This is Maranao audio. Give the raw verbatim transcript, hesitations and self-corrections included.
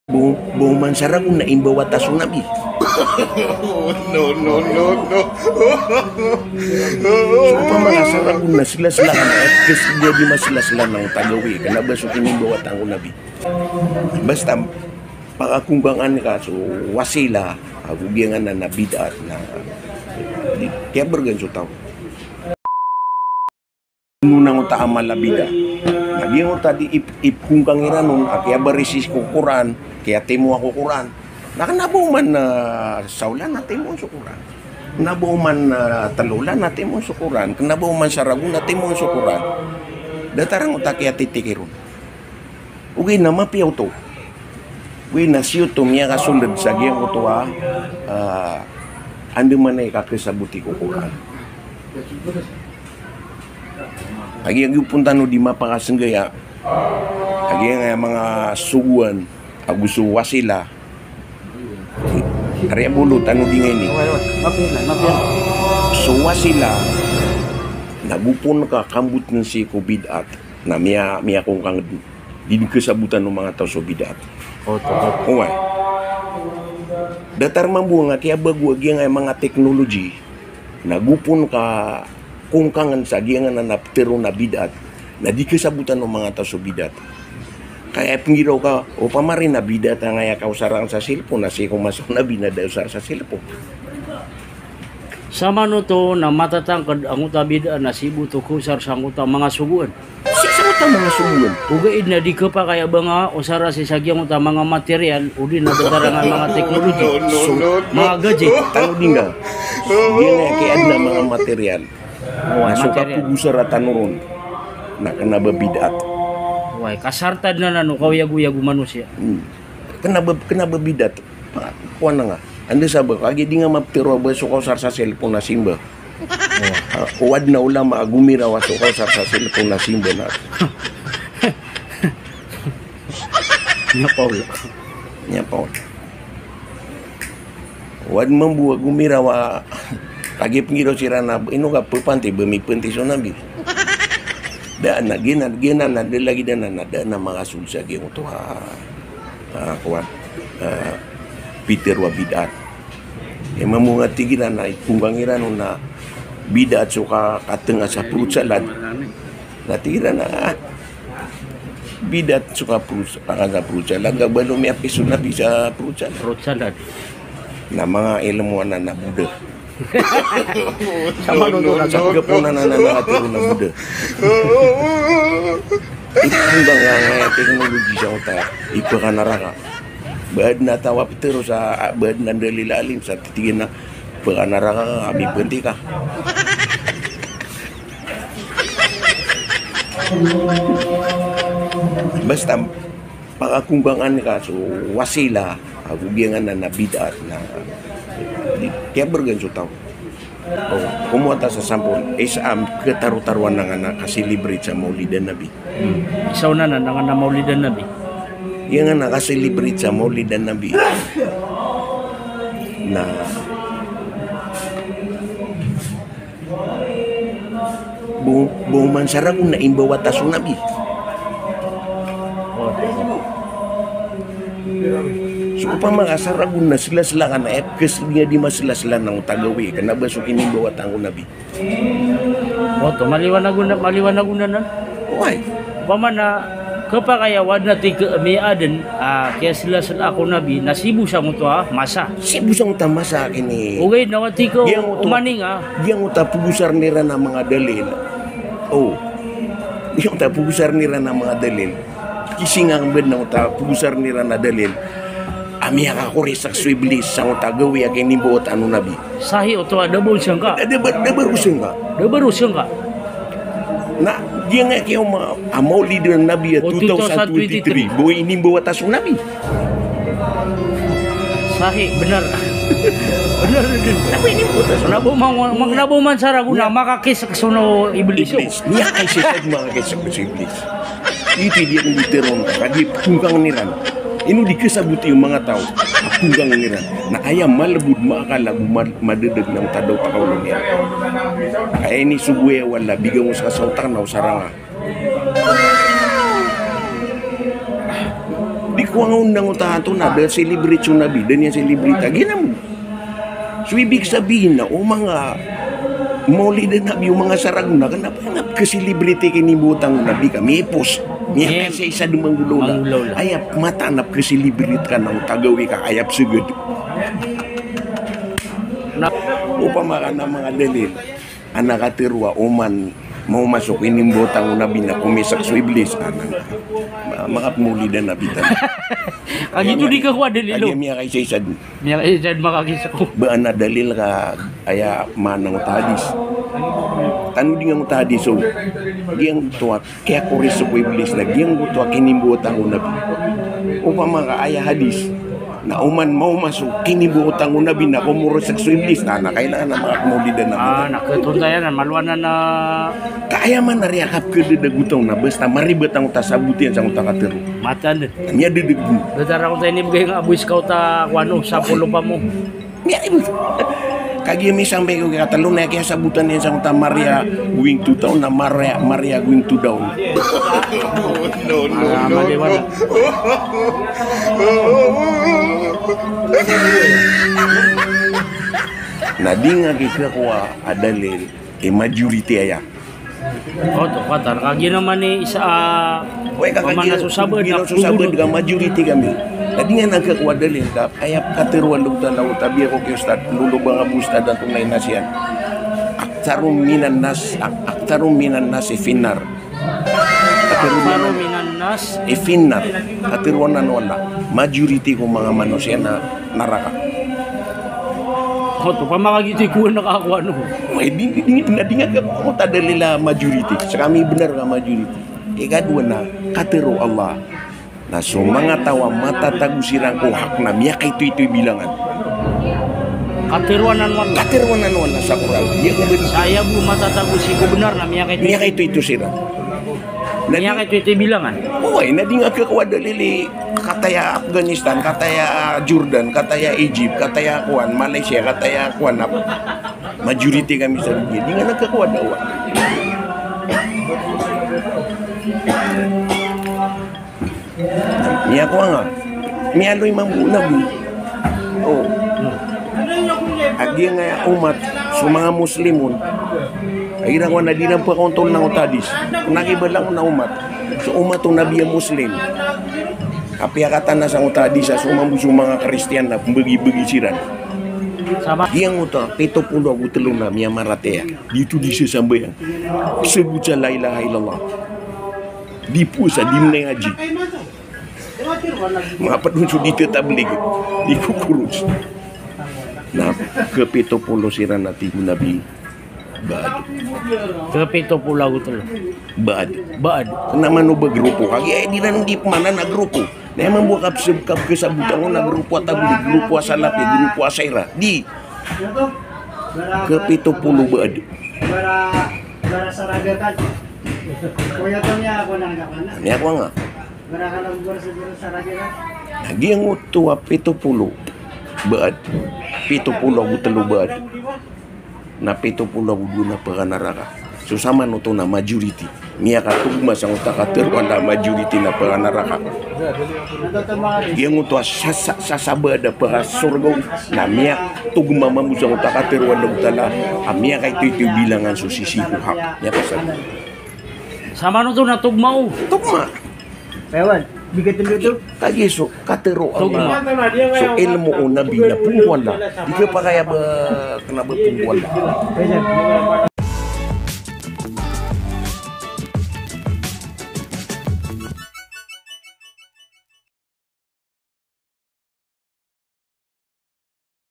Bo, bo man sa ragon na imbawata so Nabi. No, no, no, no. So opama ka sa ragon na slasla ka na et kes di a di maslasla na o tagawi, kena ba so kinimbawataan ko Nabi. Basta pakakongkangan ka so wasila, ago giyanan a bid'at na di, kiyabergan so taw. Ino na ngota a mala bid'ah. Na giyangkoto a di ip, ipkongkang iran on, a kiyabarisis ko Qur'an, kiyatimoa ko Qur'an. Na kena ba oman, ah, saolan na timoon so Qur'an. Kena ba oman, ah, telo olan na timoon so Qur'an. Kena ba oman sa ragon na timoon so Qur'an. Datar angkoto a kiyatitikir on. Ogaid na mapiya oto. Ogaid na sii oto miyakasold sa giyangkoto a, ah, andamanaya i kakesaboti ko Qur'an. Agi, agi pon tano di mapakasenggaya. Agi nga manga sogoan, ago so wasila. Ari a bolo tano di nga ini. Mapiya, mapiya. So wasila, na go pon ka kamboten sii ko bid'at. Na miya, miyakongkang di, di kesabotan o manga taw so bid'at. Oto, oto. Oway. Datar mambo nga kiyabago a giyangkai a manga technology, na go pon ka kongkangen sa giyanan a petero na bid'at, na di kesabotan o manga taw so bid'at. Kaya penggiraw ka, opama rin a bid'at angkaya kaosar angka sa cellphone, na sii ko masa o Nabi na da osar sa cellphone. Samanoto na matatangked angkoto a bid'ah na sii bo oto kaosar sangkoto a manga sogoan. Sii sangkoto a manga sogoan. Ogaid na di kepakay a ba nga osara sii sa giyangkoto a manga material, odi na datar angkai a manga technology. So, manga gadget. Tano di nga. Giyangkai a kiyaadn a manga material. Oway, na so material. Kapegosara tano ron na kena ba bid'at. Oway, kasartad na nano kaoyagoyag o manosiya. Hmm. Kena ba, kena ba bid'at. Pa, kowan nga. Anda sabap, agi di nga mapetero a ba so kaosar sa cellphone na simba. Ah, o adn a ulama a gomiraw a so kaosar sa cellphone na simba na. Niya Paul. Niya Paul. O adn mambo a gomiraw a, agi penggiraw siran a, ino ka pepanti, ba mipanti so Nabi. Da na, giyanan, giyanan a, da lagid anan a, da na makasold sa giyangkoto a, ah, kowan, ah, petero a bid'at. Aya mambo nga tig iran a ipkongkang iran on na bid'at so ka, katenga sa fruit salad. Na tig iran a, ah, bid'at so ka fruit, ka, ka fruit salad, ka ba lomiyapiya so Nabi sa fruit salad. Fruit salad. Na manga ilmo anan na Buddha. Samanoto na sa pagkaponan anan na katero na Buddha. Ipkongkang angkaya technology sangkoto a ipakanaraka. Ba adn a taw a petero sa, ba adn a dalil a alim sa tig iyan a pakanaraka ka, mipanti ka. Basta pakakongkangan ka so wasila, ago giyanan a bid'at na di, kiyabergan so taw. O, komowa ta sa sampol, isa a ketarotaroan angkanan a ka-celebrate sa Maulid an-Nabi. Hmm. Isa onan angkanan a Maulid an-Nabi. Aya angkanan a ka-celebrate sa Maulid an-Nabi na bo, bo man sa ragon na imbawata so Nabi. So opama ka sa ragon na slasla ka na et kes di nga di maslasla na o tagawi, kena ba so kinimbawataan ko Nabi. Oto, maliwanag on, maliwanag on anan. Oway. Opama na kepakay a wadn a tig a miyaadn a kiyaslasla ko Nabi na sii bo sangkoto a masa. Sii bo sangkoto a masa ini. Ogaid na wati ko giyangkoto, omaning a, giyangkoto a pegosaren iran a manga dalil. O. Giyangkoto a pegosaren iran a manga dalil. Kisinga ngka bed na oto a pegosaren iran a dalil a miyakakorisek so Iblis sangkoto a gawii a kinimbawataan o Nabi. Sahi oto a da ba on sangka. Da, da ba, da ba roo sangka. Da ba roo sangka. Na giyangkai a kiyaoma a Maulid an-Nabi a two thousand twenty-three. Bo inimbawata so Nabi. Sahi, benar. Benar, benar. Kena ba inimbawata so Nabi. Kena ba man, kena ba man sa ragon na makakisek so Iblis. Iblis. Miyakaisek, makakisek so Iblis. Ito i di ako di teron, ka di pkongkangen iran. Ino di kasaboti o manga taw a pkongkangen iran. Na aya malebod, maakal ago ma-, madedeg na tadaw takaw iyan. Aya inisogo iyan o Allah, bigan ko ska sa otak na o saranga. Di ko Kowa nga on na ngoto a, antonaa, da celebrate so Nabi, da niyan celebrate a giya na mo. So ibig sabihin na o manga Maulid an Nabi, o manga sarag on na kna ba pkha-celebrate a kinimbawataan o Nabi ka, mipos. Miyakaisa-isa dn manggolawla. Manggolawla. Aya mataan a pkha-celebrate ka na o tagawi ka, aya psgd. Na opama ka na manga dalil. Ana katharo a oman maoma so kinimbawataan o Nabi na komisak so Iblis, ana. Ma-, makapmolid a Nabi tano. Kagiya di ka kowa dalil, o. Kagiya miyakaisaisad. Miyakaisaisad makakisak o. Ba ana dalil ka aya maana ngoto a hadis. Tanodi nga ngoto a hadis, o. Giyangkoto a kiyakorisak o Iblis na giyangkoto a kinimbawataan o Nabi. Opama ka aya hadis na oman maoma so kinimbawataan o Nabi na komorisak so Iblis, na, na kailangan a makapmolid a Nabi. Ah, na khatonta iyan, na malowan a na. Ka aya maana riya a kapkhadadagotaw na basta maribat angkoto a sabot iyan sangkoto a katharo. Mataan dn. Na miyadadagn. Basta rakn sa inibgay nga a Boy Scout a kowan o, sapolo pamo. Miyaribot. Kagiya misampay ko kiyatlo na kiyasabotan iyan sangkoto a Maria going to town na Maria, Maria going to down. No, no, no, no. Na di nga kikhakowa a dalil i majority aya. Oto, katharo. Kagiya na man i isa a, way ka, kagiya so sabaad, giya na so sabaad ka majority kami. Na di nga nangkhakowa a dalil ka aya katharo o Allah Ta'ala, o tabiya ko ki ustad, lolo ba nga bo ustad antonaa i nas iyan. Aktharu minan nas, ak-, aktharu minan nasi finnar. Aktharu minan nas i finnar. Katharo anan o Allah. Majority ko manga manosiya na naraka. Oto, opama ka giyoto i kowan a kakowa, no? Ay, di, di, di, na di nga khakowa ngoto a dalil a majority. Sa kami bnar ka majority. Ikadowa na katharo o Allah na so manga taw a matatago siran ko hak na miyakaitoito i bilangan. Katharo anan o Allah. Katharo anan o Allah sa Qur'an. Iya ko bnar. Saya bo matatago sii ko bnar na miyakaitoito. Miyakaitoito siran. Na di, miyakaitoito i bilangan. Oway, na di nga khakowa a dalil i kataya Afghanistan, kataya Jordan, kataya Egypt, kataya kowan, Malaysia, kataya kowan, ap-, majority kami sa dunya. Di nga nangkhakowa a da'wah. Miyakowa nga. Miyaloy mambo o Nabi. O. A giyangkaya umat, so manga Muslimun. A iran kowan na di iran pakaontol na ngoto a hadis. Na kibala ko na umat. So umat o Nabi a Muslim. Apiya katharo na sangkoto a hadis a so mambo so manga Kristiyan na pmbagibagi siran. Giyangkoto a pito polo ago telo na miyamaratiyaya. Di oto di sasambayang. Sabot sa la ilaha illallah. Di powasa, di mnay haji. Manga pd on so di thatablig, di kokoros. Na khapito polo siran a tig o Nabi, ba'd. Khapito polo ago telo. Ba'd. Ba'd. Na mano ba grupo? Kagiya di ran di pman a grupo. Na aya mambo a kapsab-, kapkhasabotan on na grupo a tablig, grupo a salafi, grupo a ashaira. Di. Khapito polo ba'd. Miyakowa nga. Na giyangkoto a pito polo ba'd, pito polo ago telo ba'd, na pito polo ago dowa na pkanaraka. So samanoto na majority. Miyakatogma sangkoto a katharo a majority na pkanaraka. Giyangkoto a sasa-, sasabaad a pkasorga on na miyatogma mambo sangkoto a katharo o Allah Ta'ala a miyakaitoito i bilangan so sisii ko hak. Miyakasad. Samanoto na togma o. Togma. Pewan, bigat ang luto. Kagiya so katharo o Allah. Togma. So ilmo o Nabi na phoon ko Allah. Di khapakay a ba, kna ba phoon ko Allah. Pewan.